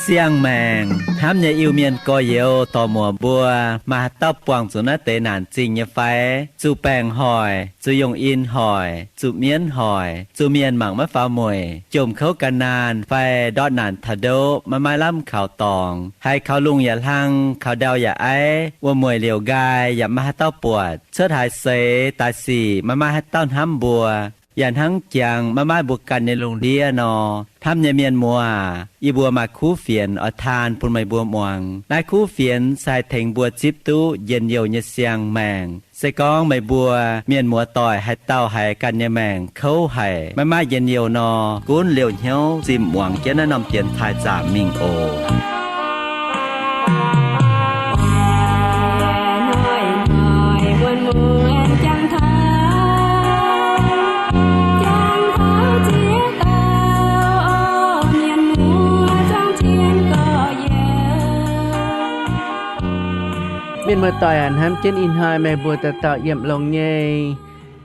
Siang-maengc hnamv nyei Iu-Mienh gorx-youz dorc-muoc mbuo, maaih haaix dauh buangh zuqc naaiv deix naanc zingh nyei fai? Zuqc baengc hoic, zuqc yongh in hoic, zuqc mienv hoic, zuqc mienh mangc maiv faaux mueic, jomc kouv gan naanh fai ndortv naanc taux ndoqv maiv maaih lamh kaux dorngx, haiz kaux lungh yaac hlang, kaux ndau yaac aiv, wuom-mueic liouc nqaai yaac maiv maaih haaix dauh buatc, cuotv haaix seix daaih sic maiv maaih haaix dauh hnamv mbuo, yaac hnangv jangx maiv maaih mbuo ganh nyei lungh ndiev nor. Hnamv nyei mienh muoz aac, yie mbuo maaih kuv fienx oix taan bun meih mbuo muangx. Naaiv kuv fienx se haih tengx mbuo zipv duqv njien-youh nyei siang-maengc. Se gorngv meih mbuo mienh muoz doic haaix dauh haiz ganh nyei maengc kouv haic, maiv maaih njien-youh nor, gunv liouh hnyouv zimh muangx jienv naaiv norm dienx taaih zaamc mingh oc. Mienh muoz doic aac, hnamv jienv ih hnoi meih mbuo dauh dauh yiem longx nyei.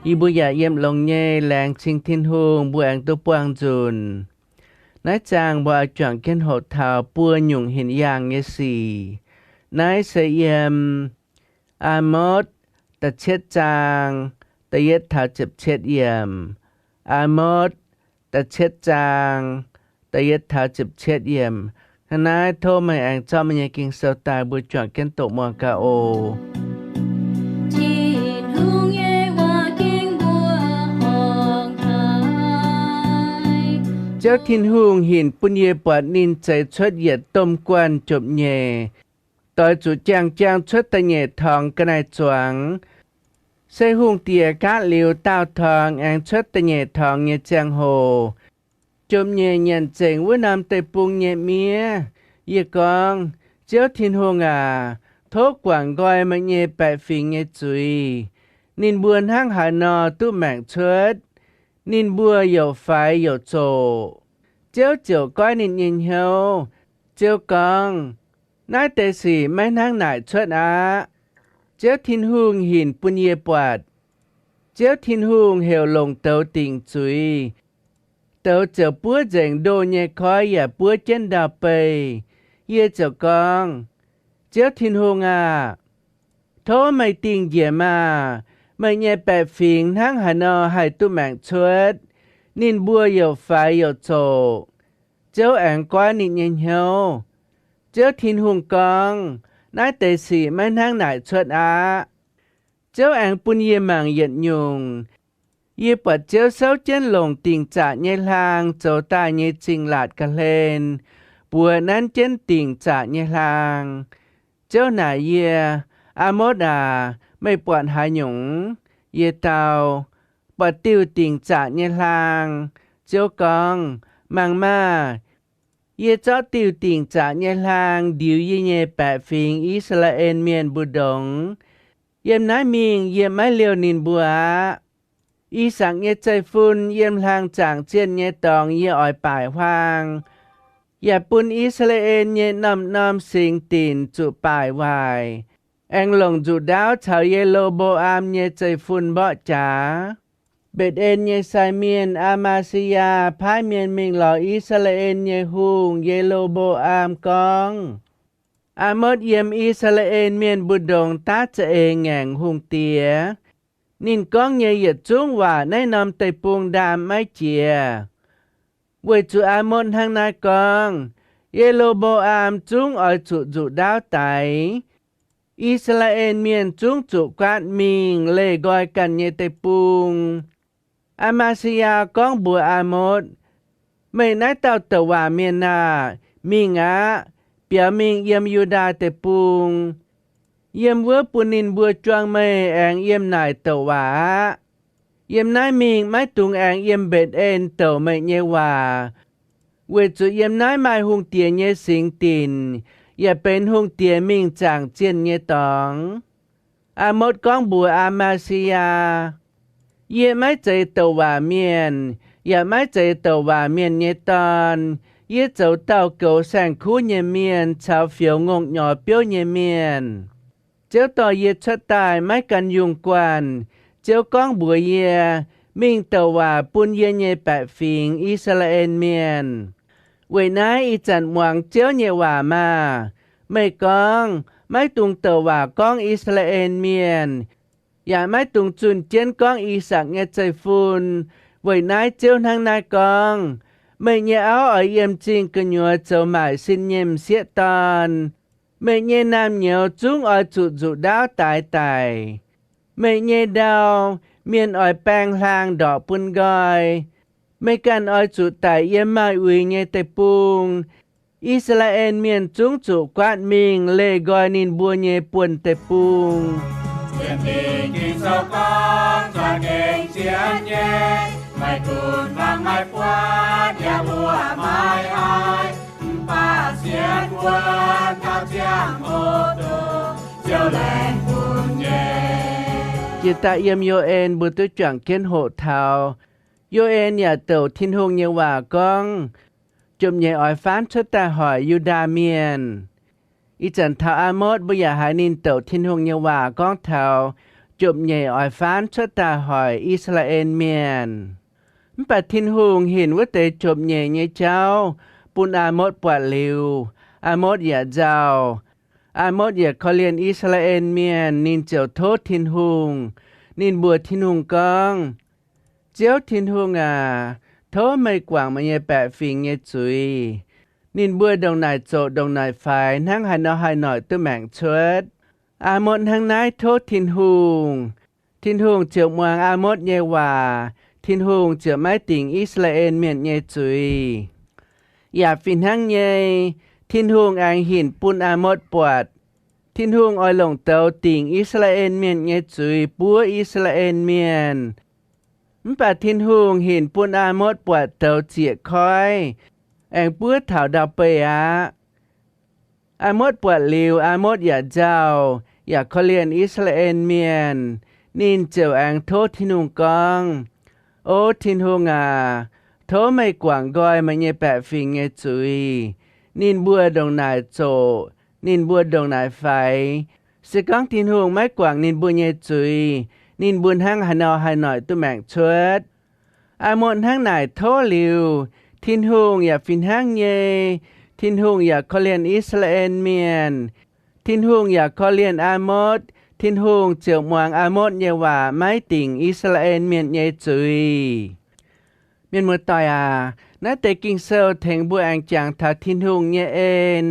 Yie mbuo yaac yiem longx nyei. Laengz zingh Tin-Hungh mbuo aengx duqv buangh nzunc. Naaiv zaang mbuo oix juangc jienv hoqc taux buo nyungc hinc yaangh nyei sic. Naaiv se yiem Aa^motv da'cietv zaang da'yietv taux ziepc cietv yiemc. Aa^motv da'cietv zaang da'yietv taux ziepc cietv yiemc. Hnangv naaiv tov meih aengx zorqv meih nyei Ging-Sou daaih mbuo juangc jienv doqc muangx gaax oc. Tin-Hungh nyei waac ging mbuo horngc haic. Ziouv Tin-Hungh hinc bun yie buatc ninh zeix cuotv yietc domh guanh jomc-nyeic, doix zuqc jaang-jaang cuotv da'nyeic torngx ga'naaiv-zuangx. Se hungh diex gaatv liuz daauh torngx aengx cuotv da'nyeic torngx nyei ziangh hoc, jomc-nyeic nyanc zengc wuov norm deic-bung nyei miev. Yie gorngv, Ziouv Tin-Hungh aac, tov guangc nqoi meih nyei baeqc fingx nyei zuiz. Ninh mbuo hnangv haaix nor duqv maengc cuotv? Ninh mbuo youc faix youc zoqc? Ziouv ziouc goiv ninh nyei hnyouv. Ziouv gorngv, Naaiv deix sic maiv hnangv naaic cuotv aqv. Ziouv Tin-Hungh hinc bun yie buatc. Ziouv Tin-Hungh heuc longc douz dingc zuiz. Douz ziouc buov nzengc ndoh nyei koiv yaac buov jienv ndau-beih. Yie ziouc gorngv, Ziouv Tin-Hungh aah! Tov meih dingh njiec maah! Meih nyei baeqc fingx hnangv haaix nor haih duqv maengc cuotv? Ninh mbuo youc faix youc zoqc. Ziouv aengx goiv ninh nyei hnyouv. Ziouv Tin-Hungh gorngv, Naaiv deix sic maiv hnangv naaic cuotv aqv. Ziouv aengx bun yie mangc yietc nyungc. Yie buatc Ziouv souv jienv longc dingc zaqc nyei hlaang zoux daaih nyei zingh laatc ga'hlen buoz nanv jienv dingc zaqc nyei hlaang. Ziouv naaic yie, Aa^motv aac, meih buatc haaix nyungc? Yie dau, Buatc diuh dingc zaqc nyei hlaang. Ziouv gorngv, Mangc maah! Yie zorqv diuh dingc zaqc nyei hlaang ndiux yie nyei baeqc fingx, I^saa^laa^en Mienh, mbu'ndongx. Yiem naaiv mingh yie maiv liouh ninh mbuo aqv. I^sakc nyei zeiv-fun yiem hlaang zaangc zienh nyei dorngx yie oix baaic huaang, yaac bun I^saa^laa^en nyei norm-norm singx dinc zuqc baaic waaic, aengx longc nzuqc ndaauv caux Ye^lo^mbo^am nyei zeiv-fun mborqv jaax. Mbetc^en nyei sai mienh, Aa^maa^si^yaa, paaiv mienh mingh lorz I^saa^laa^en nyei hungh, Ye^lo^mbo^am, gorngv, Aa^motv yiem I^saa^laa^en Mienh mbu'ndongx daav za'eix ngaengc hungh diex. Ninh gorngv nyei yietc zungv waac naaiv norm deic-bung ndaam maiv jiex. Weic zuqc Aa^motv hnangv naaiv gorngv, Ye^lo^mbo^am zungv oix zuqc nzuqc ndaauv daix. I^saa^laa^en Mienh zungv zuqc guaatv mingh leih nqoi ganh nyei deic-bung. Aa^maa^si^yaa gorngv mbuox Aa^motv, Meih naaiv dauh douc waac mienh aah! Mingh aqv. Biaux mingh yiem Yu^ndaa Deic-Bung. Yiem wuov bun ninh mbuo juang meih aengx yiem naaic douc waac aqv. Yiem naaiv mingh maiv dungx aengx yiem Mbetc^en douc meih nyei waac, weic zuqc yiem naaiv maaih hungh diex nyei singx dinc, yaac benx hungh diex mingh zaangc zienh nyei dorngx. Aa^motv gorngv mbuox Aa^maa^si^yaa, Yie maiv zeiz douc waac mienh, yaac maiv zeiz douc waac mienh nyei dorn. Yie zoux dauh goux saeng-kuv nyei mienh caux fioux ngongh nyorx biouv nyei mienh. Ziouv dorh yie cuotv daaih maiv gan yungh guanh. Ziouv gorngv mbuox yie, Mingh douc waac bun yie nyei baeqc fingx, I^saa^laa^en Mienh. Weic naaiv ih zanc muangx Ziouv nyei waac maah! Meih gorngv, Maiv dungx douc waac gorngv I^saa^laa^en Mienh, yaac maiv dungx zunh jienv gorngv I^sakc nyei zeiv-fun. Weic naaiv Ziouv hnangv naaiv gorngv, Meih nyei auv oix yiem zingh gu'nyuoz zoux maaic sin nyei m'sieqv dorn. Meih nyei naamh nyouz zungv oix zuqc nzuqc ndaauv daix daic. Meih nyei ndau, mienh oix baeng hlaang ndorqc bun nqoi. Meih ganh oix zuqc daic yiem maaih uix nyei deic-bung. I^saa^laa^en Mienh zungv zuqc guaatv mingh leih nqoi ninh mbuo nyei buonv-deic-bung. Sienx Ging-Sou gorngv, Zuangx gengh sienx nyei, maiv gunv fangx maiv buatc, yaac mbuoqc maiv haih, mv baac sienx wuonv taux ziangh hoc dongh Ziouv laengz bun nyei. Jiex daaih yiem U N mbuo duqv juangc jienv hoqc taux. U N yaac douc Tin-Hungh nyei waac gorngv, jomc nyeic oix faanv cuotv daaih hoic Yu^ndaa Mienh. Ih zanc taux Aa^motv mbuo yaac haiz ninh douc Tin-Hungh nyei waac gorngv taux jomc nyeic oix faanv cuotv daaih hoic I^saa^laa^en Mienh. Mv baac Tin-Hungh hinc wuov deix jomc nyeic nyei jauv bun Aa^motv buatc liuz, Aa^motv yaac nzauh. Aa^motv yaac korv-lienh I^saa^laa^en Mienh, ninh ziouc tov Tin-Hungh. Ninh mbuox Tin-Hungh gorngv, Ziouv Tin-Hungh aac, tov meih guangc meih nyei baeqc fingx nyei zuiz. Ninh mbuo ndongc naaic zoqc ndongc naaic faix hnangv haaix nor haih noic duqv maengc cuotv. Aa^motv hnangv naaiv tov Tin-Hungh. Tin-Hungh ziouc muangx Aa^motv nyei waac. Tin-Hungh ziouc maiv dingc I^saa^laa^en Mienh nyei zuiz, yaac fih hnangv nyei, Tin-Hungh aengx hinc bun Aa^motv buatc. Tin-Hungh oix longc douz dingc I^saa^laa^en Mienh nyei zuiz buov I^saa^laa^en Mienh. Mv baac Tin-Hungh hinc bun Aa^motv buatc douz zieqc koiv, aengx buov taux ndau-beih aqv. Aa^motv buatc liuz, Aa^motv yaac nzauh, yaac korv-lienh I^saa^laa^en Mienh. Ninh ziouc aengx tov Tin-Hungh gorngv, O Tin-Hungh aac, tov meih guangc nqoi meih nyei baeqc fingx nyei zuiz. Ninh mbuo ndongc naaic zoqc, ninh mbuo ndongc naaic faix. Se gorngv Tin-Hungh maiv guangc ninh mbuo nyei zuiz, ninh mbuo hnangv haaix nor haih noic duqv maengc cuotv? Aa^motv hnangv naaic tov liuz, Tin-Hungh yaac fih hnangv nyei. Tin-Hungh yaac korv-lienh I^saa^laa^en Mienh. Tin-Hungh yaac korv-lienh Aa^motv. Tin-Hungh ziouc muangx Aa^motv nyei waac maiv dingc I^saa^laa^en Mienh nyei zuiz. Mienh muoz-doic aac, naaiv deix Ging-Sou tengx mbuo aengx jangx taux Tin-Hungh nyei en,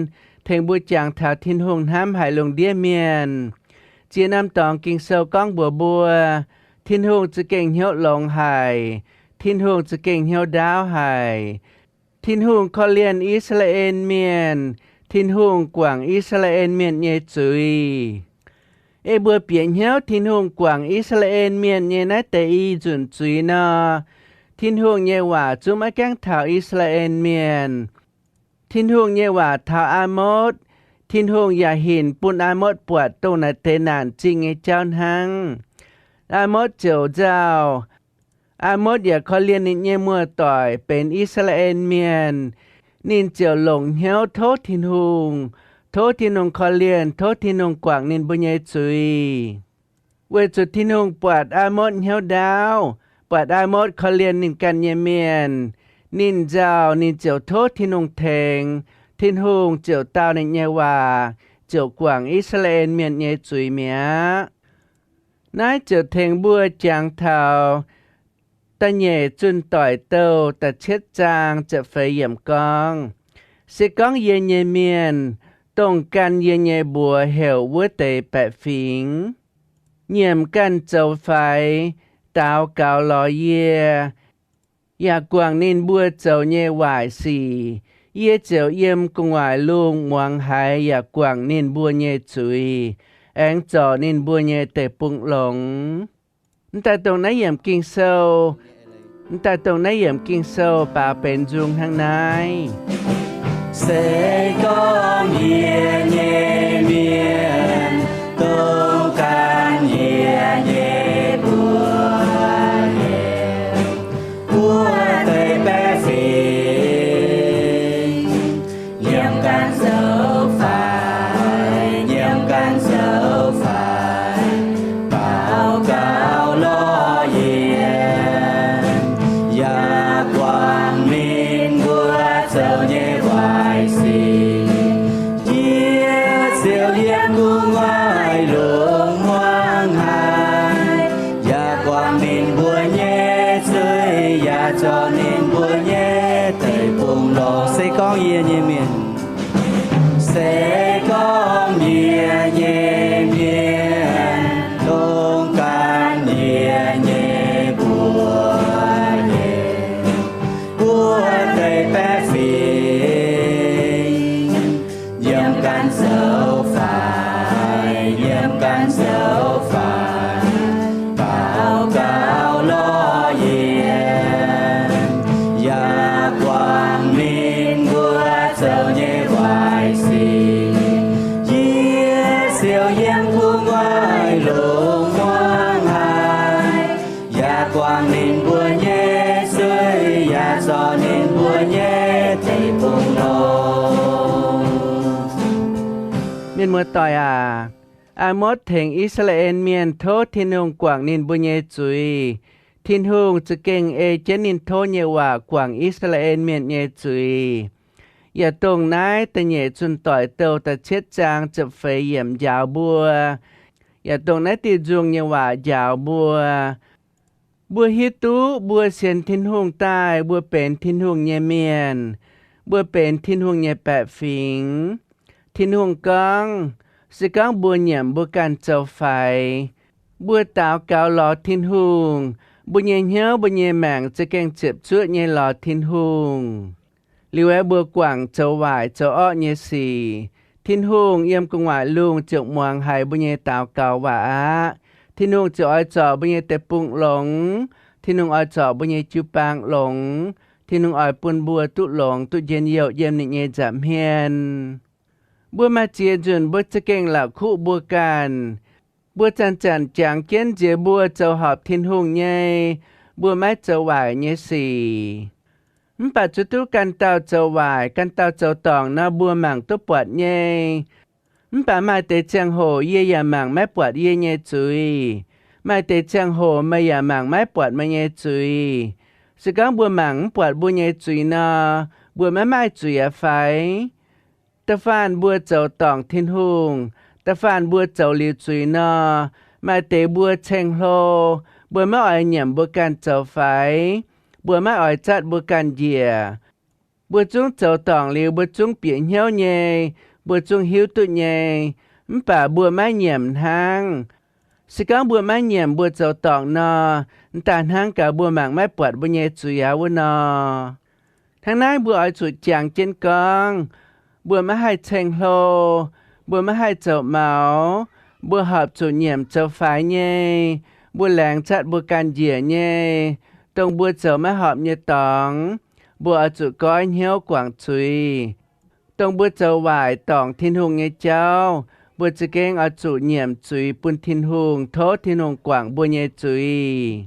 tengx mbuo jangx taux Tin-Hungh hnamv haic lungh ndiev mienh. Ziex norm dorngx Ging-Sou gorngv mbuox mbuo, Tin-Hungh za'gengh hnyouv longx haic. Tin-Hungh za'gengh hnyouv ndaauv haic. Tin-Hungh korv-lienh I^saa^laa^en Mienh. Tin-Hungh guangc I^saa^laa^en Mienh nyei zuiz. Ei mbuo bieqc hnyouv Tin-Hungh guangc I^saa^laa^en Mienh nyei naaiv deix i nzunc zuiz nor, Tin-Hungh nyei waac zungv maiv gaengh taux I^saa^laa^en Mienh. Tin-Hungh nyei waac taux Aa^motv. Tin-Hungh yaac hinc bun Aa^motv buatc dongh naaiv deix naanc zingh nyei jauv hnangv. Aa^motv ziouc nzauh. Aa^motv yaac korv-lienh ninh nyei muoz-doic benx I^saa^laa^en Mienh. Ninh ziouc longc hnyouv tov Tin-Hungh, tov Tin-Hungh korv-lienh, tov Tin-Hungh guangc ninh mbuo nyei zuiz. Weic zuqc Tin-Hungh buatc Aa^motv hnyouv ndaauv, buatc Aa^motv korv-lienh ninh ganh nyei mienh, ninh nzauh, ninh ziouc tov Tin-Hungh tengx. Tin-Hungh ziouc dau ninh nyei waac, ziouc guangc I^saa^laa^en Mienh nyei zuiz mi'aqv. Naaiv ziouc tengx mbuo jangx taux Da'nyeic Zunh Doic Douh da'cietv zaang ziepc feix yiemc gorngv, Se gorngv yie nyei mienh, dongh gan yie nyei mbuox heuc wuov deix baeqc fingx, nyiemc ganh zoux faix, daaux gaux lorz yie, yaac guangc ninh mbuo zoux nyei waaic sic, yie ziouc yiem gu'nguaaic lungh muangx haiz yaac guangc ninh mbuo nyei zuiz, aengx zorc ninh mbuo nyei deic-bung longx. M'daaih dongh naaiv yiemc Ging-Sou, m'daaih dongh naaiv yiemc Ging-Sou baaux benx nzung hnangv naaiv. Se gorngv yie nyei mienh, dongh gan yie nyei mbuox heuc wuov deix baeqc fingx, Gan zoux faix, yiem gan zoux faix, daux gaux lorz yienx, yaac guangc ninh mbuo zoux nyei waaic sic. Yie ziouc yiem gu'nguaaic lungh muangx haic, yaac guangc ninh mbuo nyei zuiz, yaac zorc ninh mbuo nyei deic-bung-longx. Se gorngv yie nyei mienh, se gorngv yie nyei mienh dongh gan yie nyei mbuox nyei, wuov deix baeqv fingx, yiem gan zoux faix, yiem gan zoux faix, daux gaux lorz yienx, yaac guangc ninh mbuo zoux nyei waaic sic. Yie ziouc yiem gu'nguaaic lungh muangx haic, yaac guangc ninh mbuo nyei zuiz, yaac zorc ninh mbuo nyei deic-bung-longx. Mienh muoz-doic aac, Aa^motv tengx I^saa^laa^en Mienh tov Tin-Hungh guangc ninh mbuo nyei zuiz. Tin-Hungh za'gengh ei jienv ninh tov nyei waac guangc I^saa^laa^en Mienh nyei zuiz. Yaac dongh naaiv da'nyeic Zunh Doic Douh da'cietv zaang ziepc feix yiemc njaaux mbuo, yaac dongh naaiv diuh nzung nyei waac njaaux mbuo. Mbuo hiuv duqv mbuo sienx Tin-Hungh daaih, mbuo benx Tin-Hungh nyei mienh, mbuo benx Tin-Hungh nyei baeqc fingx. Tin-Hungh gorngv, se gorngv mbuo nyiemc mbuo ganh zoux faix, mbuo daux gaux lorz Tin-Hungh, mbuo nyei hnyouv, mbuo nyei maengc za'gengh ziepc zuoqv nyei lorz Tin-Hungh. Liuz aeqv, mbuo guangc zoux waaic zoux orqv nyei sic, Tin-Hungh yiem gu'nguaaic lungh ziouc muangx haiz mbuo nyei daux gaux waac aqv. Tin-Hungh ziouc oix zorc mbuo nyei deic-bung-longx. Tin-Hungh oix zorc mbuo nyei jiu-baang longx. Tin-Hungh oix bun mbuo duqv longx, duqv njien-youh yiem ninh nyei nza'hmien. Mbuo maaih ziex nzunc mbuo za'gengh la'kuqv mbuo ganh. Mbuo zanc-zanc jangx jienv nziex mbuo zoux horpc Tin-Hungh nyei, mbuo maiv zoux waaic nyei sic. Mv baac zuqc duqv ganh dauh zoux waaic, ganh dauh zoux dorngc nor, mbuo mangc duqv buatc nyei. Mv baac maaih deix ziangh hoc yie yaac mangc maiv buatc yie nyei zuiz. Maaih deix ziangh hoc meih yaac mangc maiv buatc meih nyei zuiz. Se gorngv mbuo mangc mv buatc mbuo nyei zuiz nor, mbuo maiv maaih zuiz aqv fai? Da'faanh mbuo zoux dorngc Tin-Hungh, da'faanh mbuo zoux liuz zuiz nor, maaih deix mbuo ceng-hlo, mbuo maiv oix nyiemc mbuo ganh zoux faix, mbuo maiv oix zatv mbuo ganh njiec. Mbuo zungv zoux dorngc liuz, mbuo zungv bieqc hnyouv nyei, mbuo zungv hiuv duqv nyei, mv baac mbuo maiv nyiemc hnangv. Se gorngv mbuo maiv nyiemc mbuo zoux dorngc nor, m'daaih hnangv gaax mbuo mangc maiv buatc mbuo nyei zuiz aqv wuov nor. Hnangv naaiv mbuo oix zuqc jangx jienv gorngv, mbuo maiv haih ceng-hlo, mbuo maiv haih zoux maux, mbuo horpc zuqc nyiemc zoux faix nyei, mbuo laengz zatv mbuo ganh njiec nyei, dongh mbuo zoux maiv horpc nyei dorngx, mbuo oix zuqc goiv hnyouv guangc zuiz. Dongh mbuo zoux waaic dorngc Tin-Hungh nyei jauv, mbuo za'gengh oix zuqc nyiemc zuiz bun Tin-Hungh, tov Tin-Hungh guangc mbuo nyei zuiz.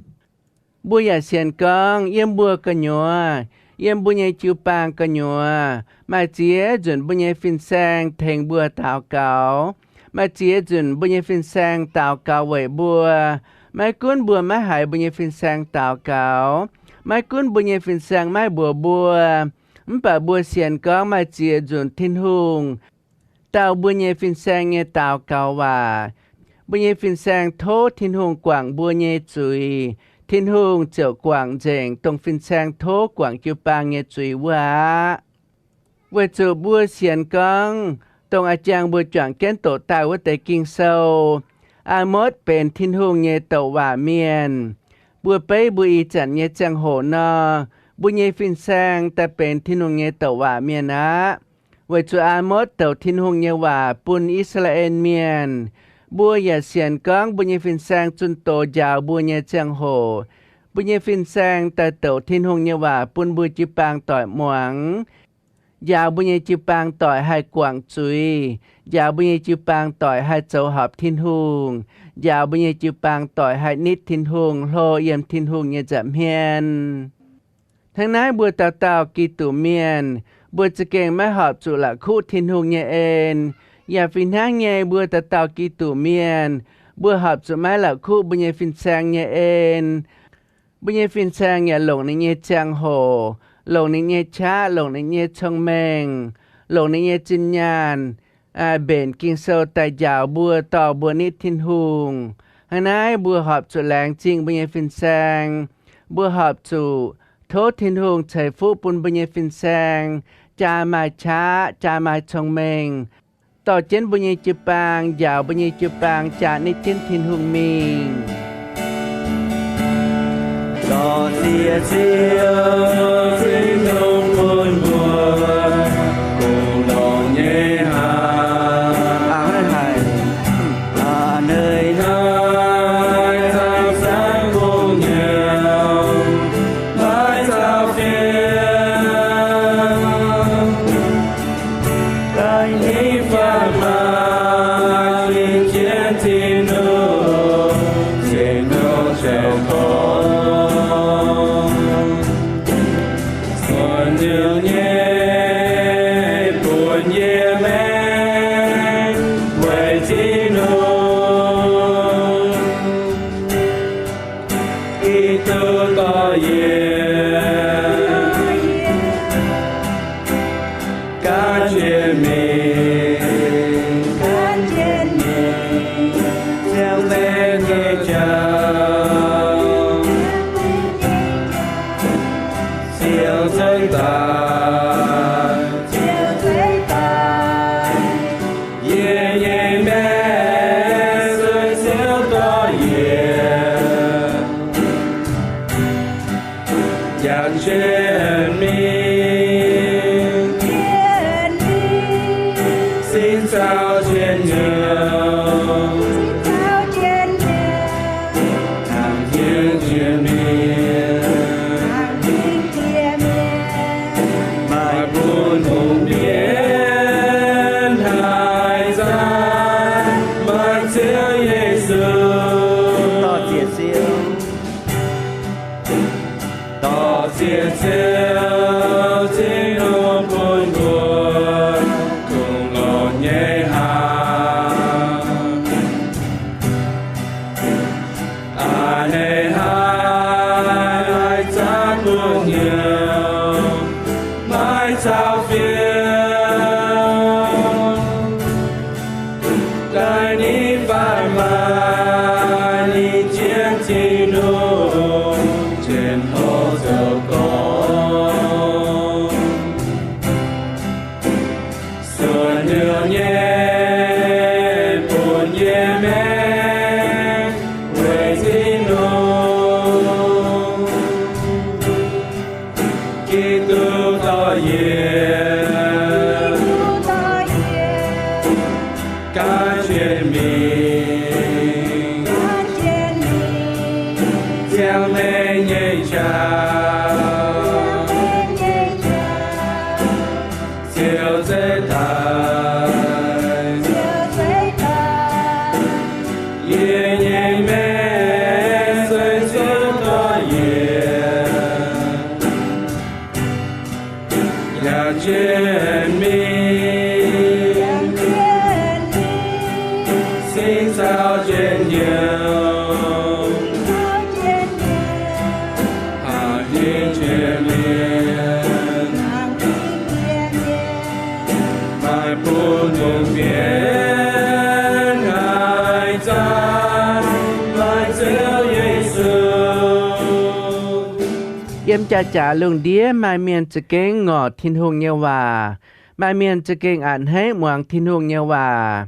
Mbuo yaac sienx gorngv yiem mbuo gu'nyuoz, yiem mbuo nyei jiu-baang gu'nyuoz, maaih ziex nzunc mbuo nyei fin-saeng tengx mbuo daux gaux. Maaih ziex nzunc mbuo nyei fin-saeng daux gaux weic mbuo. Maiv gunv mbuo maiv haiz mbuo nyei fin-saeng daux gaux, maiv gunv mbuo nyei fin-saeng maiv mbuox mbuo, mv baac mbuo sienx gorngv maaih ziex nzunc Tin-Hungh dau mbuo nyei fin-saeng nyei daux gaux waac. Mbuo nyei fin-saeng tov Tin-Hungh guangc mbuo nyei zuiz, Tin-Hungh ziouc guangc nzengc dongh fin-saeng tov guangc jiu-baang nyei zuiz wuov aqv. Weic zuqc mbuo sienx gorngv, dongh a'jang mbuo juangc jienv doqc daaih wuov deix Ging-Sou, Aa^motv benx Tin-Hungh nyei douc waac mienh. Mbuo beiv mbuo ih zanc nyei ziangh hoc nor, mbuo nyei fin-saeng daaih benx Tin-Hungh nyei douc waac mienh aqv. Weic zuqc Aa^motv douc Tin-Hungh nyei waac bun I^saa^laa^en Mienh. Mbuo yaac sienx gorngv mbuo nyei fin-saeng zunh doz njaaux mbuo nyei ziangh hoc, mbuo nyei fin-saeng daaih douc Tin-Hungh nyei waac bun mbuo jiu-baang doic muangx, njaaux mbuo nyei jiu-baang doic haih guangc zuiz, njaaux mbuo nyei jiu-baang doic haih zoux horpc Tin-Hungh, njaaux mbuo nyei jiu-baang doic haih nitv Tin-Hungh, hlo yiem Tin-Hungh nyei nza'hmien. Hnangv naaiv mbuo dauh dauh Giduc Mienh, Mbuo za'gengh maiv horpc zuqc la'kuqv Tin-Hungh nyei en. Yaac fih hnangv nyei, mbuo dauh dauh Giduc mienh, mbuo horpc zuqc maiv la'kuqv mbuo nyei fin-saeng nyei en. Mbuo nyei fin-saeng yaac longc ninh nyei ziangh hoc, longc ninh nyei qaqv, longc ninh nyei cong-mengh, longc ninh nyei zinh nyaanh, mbenc Ging-Sou daaih njaaux mbuo, dorh mbuo nitv Tin-Hungh. Hnangv naaiv mbuo horpc zuqc laengz zingh mbuo nyei fin-saeng. Mbuo horpc zuqc tov Tin-Hungh ceix fuqv bun mbuo nyei fin-saeng, jaa maaih qaqv, jaa maaih cong-mengh, dorh jienv mbuo nyei jiu-baang, njaaux mbuo nyei jiu-baang jaa nitv jienv Tin-Hungh mingh. Dorh ziex ziouv Tin-Hungh bun mbuo, kungx longx nyei hnangv. A'hneiv hnoi caux saengv gu'nyuoz maiv caux fienx, daaih nitv faam-maac nitv jienv Tin-Hungh, cien hlo zoux gorngv. Suonc liuz nyei bun yie maengx weic Tin-Hungh, Giduc dorh yie gaanv jienv mingh, ziangh maengc nyei jauv, ziouc zeiz daaih. Yie nyei maengc sueih Ziouv dorh yie yangh jienv mingh, sin caux njien-youh hnangv jiex mingh, maaih bun hungh mienh haih zanc maaih Ziouv Yesu. Dorh ziex Ziouv, dorh ziex Ziouv Tin-Hungh bun mbuo, kungx longx nyei hnangv. A'hneiv hnoi zanc gu'nyuoz maiv caux fienx, daaih nitv faam-maac nitv jienv Tin-Hungh, cien hlo zoux gorngv. Suonc liuz nyei bun yie maengx weic Tin-Hungh, Giduc dorh yie gaanv jienv mingh, ziangh maengc nyei jauv, Ziouv zeiz daaih. Yie nyei maengc sueih Ziouv dorh yie yangh jienv mingh, sin caux njien-youh hnangv jiex mienh, maaih bun hungh mienh haih zanc maaih Ziouv Yesu. Yiem jaa-jaax lungh ndiev maaih mienh za'gengh ngorc Tin-Hungh nyei waac. Maaih mienh za'gengh a'hneiv muangx Tin-Hungh nyei waac.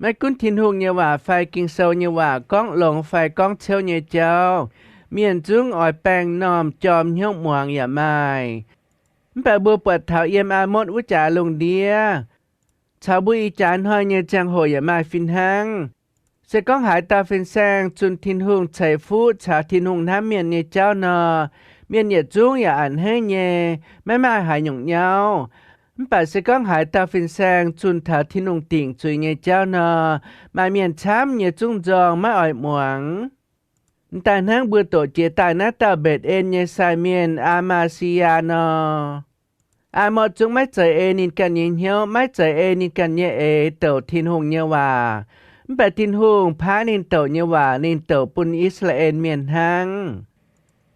Maiv gunv Tin-Hungh nyei waac fai Ging-Sou nyei waac gorngv longx fai gorngv ciouv nyei jauv, mienh zungv oix baengh normh jorm hnyouv muangx yaac maaih. Mv baac mbuo buatc taux yiem Aa^motv wuov jaax lungh ndiev caux mbuo ih jaax hnoi nyei ziangh hoc yaac maaih fih hnangv. Se gorngv haaix dauh fin-saeng zunh Tin-Hungh ceix fuqv caux Tin-Hungh hnamv mienh nyei jauv nor, mienh yietc zungv yaac a'hneiv nyei, maiv maaih haaix nyungc nyauv. Mv baac se gorngv haaix dauh fin-saeng zunh taux Tin-Hungh dingc zuiz nyei jauv nor, maaih mienh camv nyei zungv nzorng maiv oix muangx. M'daaih hnangv mbuo doqc jiex daaih naaiv dauh Mbetc^en nyei sai mienh, Aa^maa^si^yaa, nor. Aa^motv zungv maiv zeiz ei ninh ganh nyei hnyouv, maiv zeiz ei ninh ganh nyei eix douc Tin-Hungh nyei waac. Mv baac Tin-Hungh paaiv ninh douc nyei waac ninh douc bun I^saa^laa^en Mienh hnangv.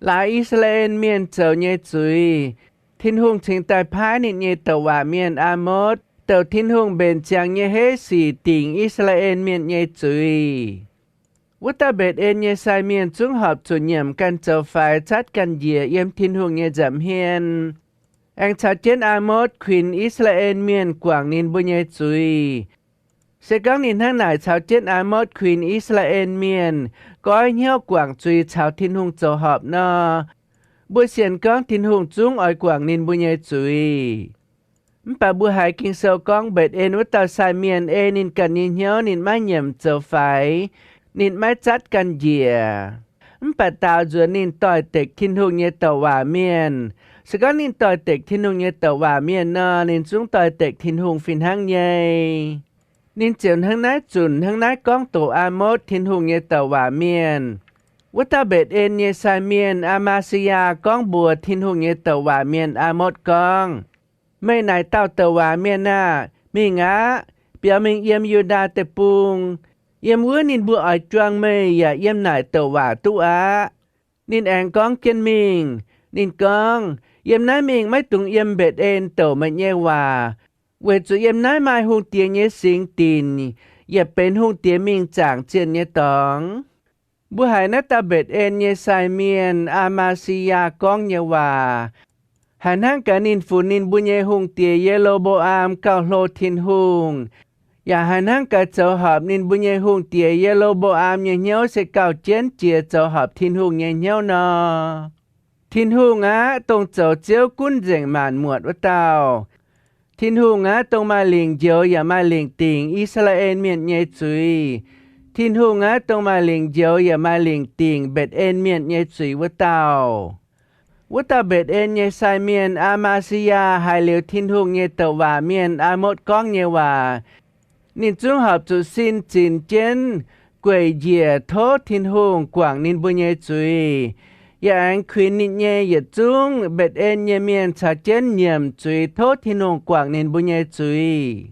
Laaix I^saa^laa^en Mienh zoux nyei zuiz, Tin-Hungh cingx daaih paaiv ninh nyei douc waac mienh Aa^motv douc Tin-Hungh mbenc ziangx nyei heiv sic dingc I^saa^laa^en Mienh nyei zuiz. Wuov dauh Mbetc^en nyei sai mienh zungv horpc zuqc nyiemc ganh zoux faix, zatv ganh njiec yiem Tin-Hungh nyei nza'hmien, aengx caux jienv Aa^motv kuinx I^saa^laa^en Mienh guangc ninh mbuo nyei zuiz. Se gorngv ninh hnangv naaic caux jienv Aa^motv kuinx I^saa^laa^en Mienh goiv hnyouv guangc zuiz caux Tin-Hungh zoux horpc nor, mbuo sienx gorngv Tin-Hungh zungv oix guangc ninh mbuo nyei zuiz. Mv baac mbuo haiz Ging-Sou gorngv Mbetc^en wuov dauh sai mienh ei ninh ganh nyei hnyouv ninh maiv nyiemc zoux faix, ninh maiv zatv ganh njiec. Mv baac daaux nzuonx ninh doix-dekc Tin-Hungh nyei douc waac mienh. Se gorngv ninh doix-dekc Tin-Hungh nyei douc waac mienh nor, ninh zungv doix-dekc Tin-Hungh fih hnangv nyei. Ninh ziouc hnangv naaiv zunc hnangv naaiv gorngv doqc Aa^motv, Tin-Hungh nyei douc waac mienh. Wuov dauh Mbetc^en nyei sai mienh Aa^maa^si^yaa gorngv mbuox Tin-Hungh nyei douc waac mienh Aa^motv gorngv, Meih naaic dauh douc waac mienh aah! Mingh aqv. Biaux mingh yiem Yu^ndaa Deic-Bung. Yiem wuov ninh mbuo oix juang meih yaac yiem naaic douc waac duqv aqv. Ninh aengx gorngv jienv mingh. Ninh gorngv, Yiem naaiv mingh maiv dungx yiem Mbetc^en douc meih nyei waac, weic zuqc yiem naaiv maaih hungh diex nyei singx dinc, yaac benx hungh diex mingh zaangc zienh nyei dorngx. Mbuo haiz naaiv dauh Mbetc^en nyei sai mienh Aa^maa^si^yaa gorngv nyei waac. Haiz hnangv gaax ninh funx ninh mbuo nyei hungh diex Ye^lo^mbo^am gauh hlo Tin-Hungh, yaac haiz hnangv gaax zoux horpc ninh mbuo nyei hungh diex Ye^lo^mbo^am nyei hnyouv se gauh jienv jiex zoux horpc Tin-Hungh nyei hnyouv nor. Tin-Hungh aqv, dongh zoux Ziouv gunv nzengc maanc muotc wuov dauh. Tin-Hungh aqv, dongh maaih lingc njoux yaac maaih lingc dingc I^saa^laa^en Mienh nyei zuiz. Tin-Hungh aqv, dongh maaih lingc njoux yaac maaih lingc dingc Mbetc^en Mienh nyei zuiz wuov dauh. Wuov dauh Mbetc^en nyei sai mienh Aa^maa^si^yaa haiz liuz Tin-Hungh nyei douc waac mienh Aa^motv gorngv nyei waac, ninh zungv horpc zuqc sin zinx jienv gueic njiec tov Tin-Hungh guangc ninh mbuo nyei zuiz, yaac aengx kuinx ninh nyei yietc zungv Mbetc^en nyei mienh caux jienv nyiemc zuiz tov Tin-Hungh guangc ninh mbuo nyei zuiz.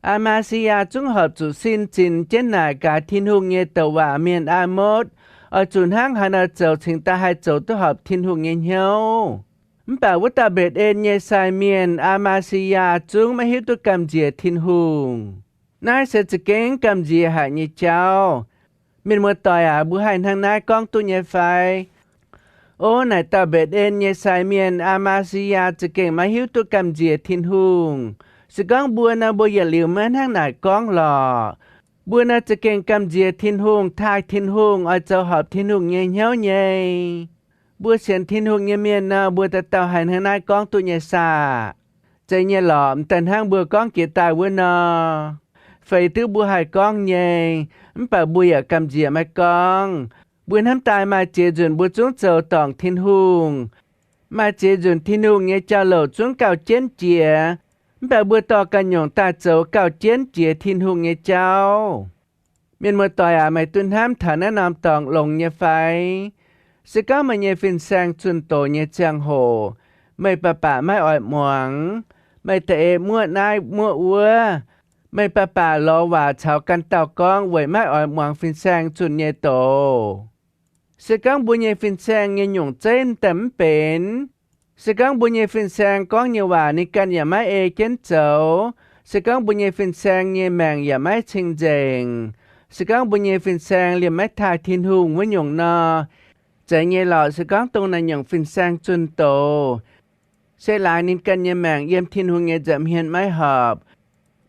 Aa^maa^si^yaa zungv horpc zuqc sin zinx jienv naaic gaax Tin-Hungh nyei douc waac mienh Aa^motv oix zuqc hnangv haaix nor zoux cingx daaih haih zoux duqv horpc Tin-Hungh nyei hnyouv. Mv baac wuov dauh Mbetc^en nyei sai mienh Aa^maa^si^yaa zungv maiv hiuv duqv gamh nziex Tin-Hungh. Naaiv se za'gengh gamh nziex haic nyei jauv. Mienh muoz-doic aac, mbuo haih hnangv naaiv gorngv duqv nyei fai? O naaic dauh Mbetc^en nyei sai mienh Aa^maa^si^yaa za'gengh maiv hiuv duqv gamh nziex Tin-Hungh. Se gorngv mbuo nor, mbuo yietc liuz maiv hnangv naaic gorngv lorqc. Mbuo nor za'gengh gamh nziex Tin-Hungh, taaih Tin-Hungh, oix zoux horpc Tin-Hungh nyei hnyouv nyei. Mbuo sienx Tin-Hungh nyei mienh nor, mbuo dauh dauh haih hnangv naaiv gorngv duqv nyei saah? Zeiz nyei lorqc. M'daaih hnangv mbuo gorngv jiex daaih wuov nor, feix duqv mbuo haih gorngv nyei, mv baac mbuo yaac gamh nziex maiv gorngv. Mbuo hnamv daaih maaih ziex nzunc mbuo zungv zoux dorngc Tin-Hungh. Maaih ziex nzunc Tin-Hungh nyei jauv-louc zungv gauh jienv jiex, mv baac mbuo dorh ganh nyungc daaih zoux gauh jienv jiex Tin-Hungh nyei jauv. Mienh muoz-doic aac, meih duqv hnamv taux naaiv norm dorngx longx nyei fai? Se gorngv meih nyei fin-saeng zunh doz nyei ziangh hoc, meih baac baac maiv oix muangx, meih da'eix muoqv naaiv muoqv wuov, meih baac baac lorz waac caux ganh dauh gorngv weic maiv oix muangx fin-saeng zunh nyei doz. Se gorngv mbuo nyei fin-saeng nyei nyungc zeiv m'daaih mv benx, se gorngv mbuo nyei fin-saeng gorngv nyei waac ninh ganh yaac maiv ei jienv zoux, se gorngv mbuo nyei fin-saeng nyei maengc yaac maiv cing-nzengc, se gorngv mbuo nyei fin-saeng liemh maiv taaih Tin-Hungh wuov nyungc nor, zeiz nyei lorqc. Se gorngv dongh naaiv nyungc fin-saeng zunh doz, se laaix ninh ganh nyei maengc yiem Tin-Hungh nyei nza'hmien maiv horpc,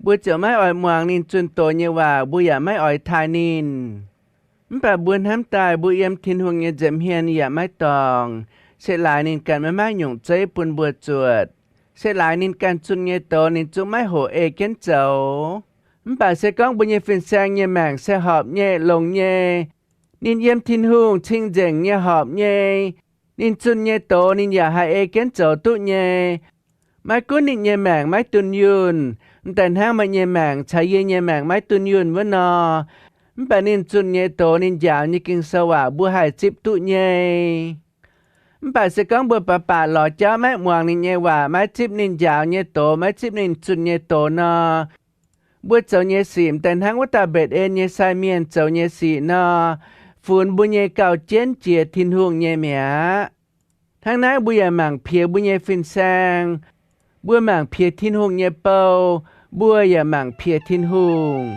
mbuo ziouc maiv oix muangx ninh zunh doz nyei waac, mbuo yaac maiv oix taaih ninh. Mv baac mbuo hnamv daaih mbuo yiem Tin-Hungh nyei nza'hmien yaac maiv dorngc. Se laaix ninh ganh maiv maaih nyungc zeiv bun mbuo zuotc, se laaix ninh ganh zunh nyei doz ninh zungv maiv hoqc ei jienv zoux. Mv baac se gorngv mbuo nyei fin-saeng nyei maengc se horpc nyei, longx nyei, ninh yiem Tin-Hungh cing-nzengc nyei horpc nyei, ninh zunh nyei doz ninh yaac haih ei jienv zoux duqv nyei. Maiv gunv ninh nyei maengc maiv dunh yunh, m'daaih hnangv meih nyei maengc caux yie nyei maengc maiv dunh yunh wuov nor, mv baac ninh zunh nyei doz ninh njaaux nyei Ging-Sou waac mbuo haih zipv duqv nyei. Mv baac se gorngv mbuo baac baac lorz jauv maiv muangx ninh nyei waac, maiv zipv ninh njaaux nyei doz, maiv zipv ninh zunh nyei doz nor, mbuo zoux nyei sic m'daaih hnangv wuov dauh Mbetc En nyei sai mienh zoux nyei sic nor, funx mbuo nyei gauh jienv jiex Tin-Hungh nyei mi'aqv. Hnangv naaiv mbuo yaac mangc piex mbuo nyei fin-saeng. Mbuo mangc piex Tin-Hungh nyei bou, mbuo yaac mangc piex Tin-Hungh.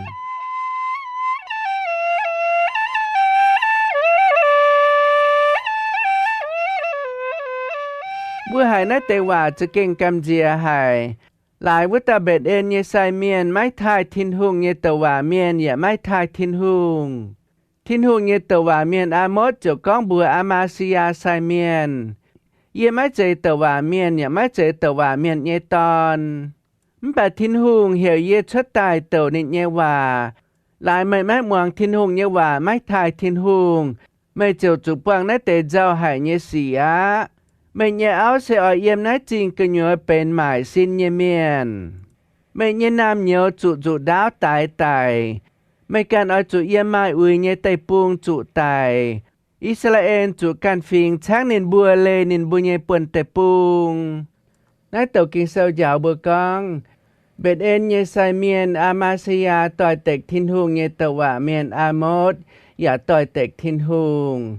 Mbuo haiz naaiv deix waac za'gengh gamh nziex haic. Laaix wuov dauh Mbetc En nyei sai mienh maiv taaih Tin-Hungh nyei douc waac mienh yaac maiv taaih Tin-Hungh. Tin-Hungh nyei douc waac mienh Aa^motv ziouc gorngv mbuox Aa^maa^si^yaa sai mienh, Yie maiv zeiz douc waac mienh yaac maiv zeiz douc waac mienh nyei dorn. Mv baac Tin-Hungh heuc yie cuotv daaih douc ninh nyei waac. Laaix meih maiv muangx Tin-Hungh nyei waac, maiv taaih Tin-Hungh, meih ziouc zuqc buangh naaiv deix nzauh haic nyei sic aqv. Meih nyei auv se oix yiem naaiv zingh gu'nyuoz benx maaic sin nyei mienh. Meih nyei naamh nyouz zuqc nzuqc ndaauv daix daic. Meih ganh oix zuqc yiem maaih uix nyei deic-bung zuqc daic. I^saa^laa^en zuqc ganh fingx caangv ninh mbuo leih ninh mbuo nyei buonv-deic-bung. Naaiv douc Ging-Sou njaaux mbuo gorngv, Mbetc En nyei sai mienh Aa^maa^si^yaa doix-dekc Tin-Hungh nyei douc waac mienh Aa^motv yaac doix-dekc Tin-Hungh.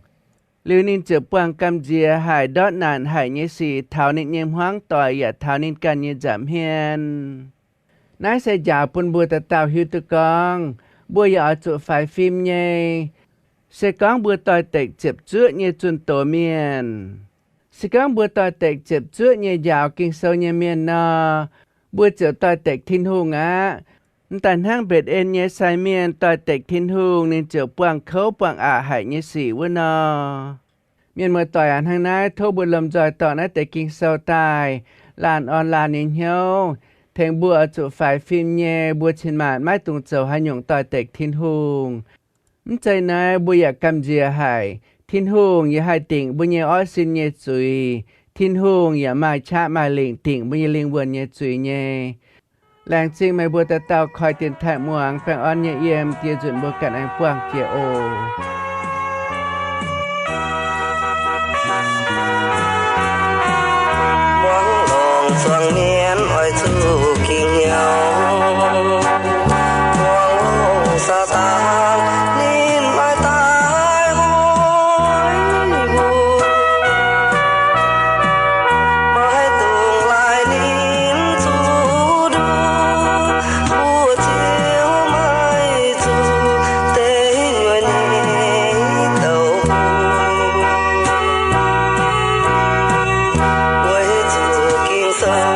Liuz ninh ziouc buangh gamh nziex haic, ndortv naanc haic nyei sic taux ninh nyei hmuangv doic yaac taux ninh ganh nyei nza'hmien. Naaiv se njaaux bun mbuo dauh dauh hiuv duqv gorngv, mbuo yaac oix zuqc faix fim nyei. Se gorngv mbuo doix-dekc ziepc zuoqv nyei zunh doz mienh, se gorngv mbuo doix-dekc ziepc zuoqv nyei njaaux Ging-Sou nyei mienh nor, mbuo ziouc doix-dekc Tin-Hungh aqv. M'daaih hnangv Mbetc En nyei sai mienh doix-dekc Tin-Hungh, ninh ziouc buangh kouv buangh aqc haic nyei sic wuov nor. Mienh muoz-doic aac, hnangv naaiv tov mbuo lomh nzoih dorh naaiv deix Ging-Sou daaih laanh orn laanh nyei hnyouv, tengx mbuo oix zuqc faix fim nyei, mbuo cin-maanc maiv dungx zoux haaix nyungc doix-dekc Tin-Hungh. Mv zeiz naaiv mbuo yaac gamh nziex haic. Tin-Hungh yaac haih dingc mbuo nyei orv sin nyei zuiz. Tin-Hungh yaac maaih qaqv maaih lingc dingc mbuo nyei lingh wuonh nyei zuiz nyei. Laengz zingh meih mbuo dauh dauh koi dienx taaih muangx, baengh orn nyei yiem, dieh nzunc mbuo ganh aengx buangh jiex oc. Muangx longc zuangx mienv oix zuqc ging hnyouv. Muangx longc Saadaan ninh oix daaih hoic mbuo. Maiv dungx laaic ninh zuqc nduov, mbuo ziouc maiv zuqc deix nyuonh nyei douc. Weic zuqc Ging-Sou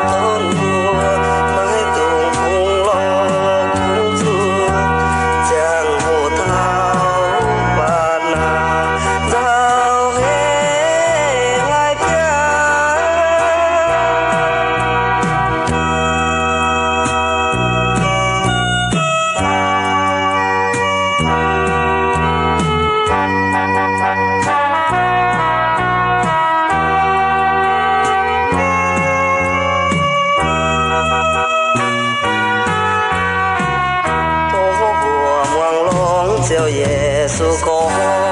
gorngv mbuo maiv dungx bungx lorz bungx zuoqc, ziangh hoc taux mbatc naanc nzauh heh laaix biaa. Tov mbuo muangx longx Ziouv Yesu gorngv.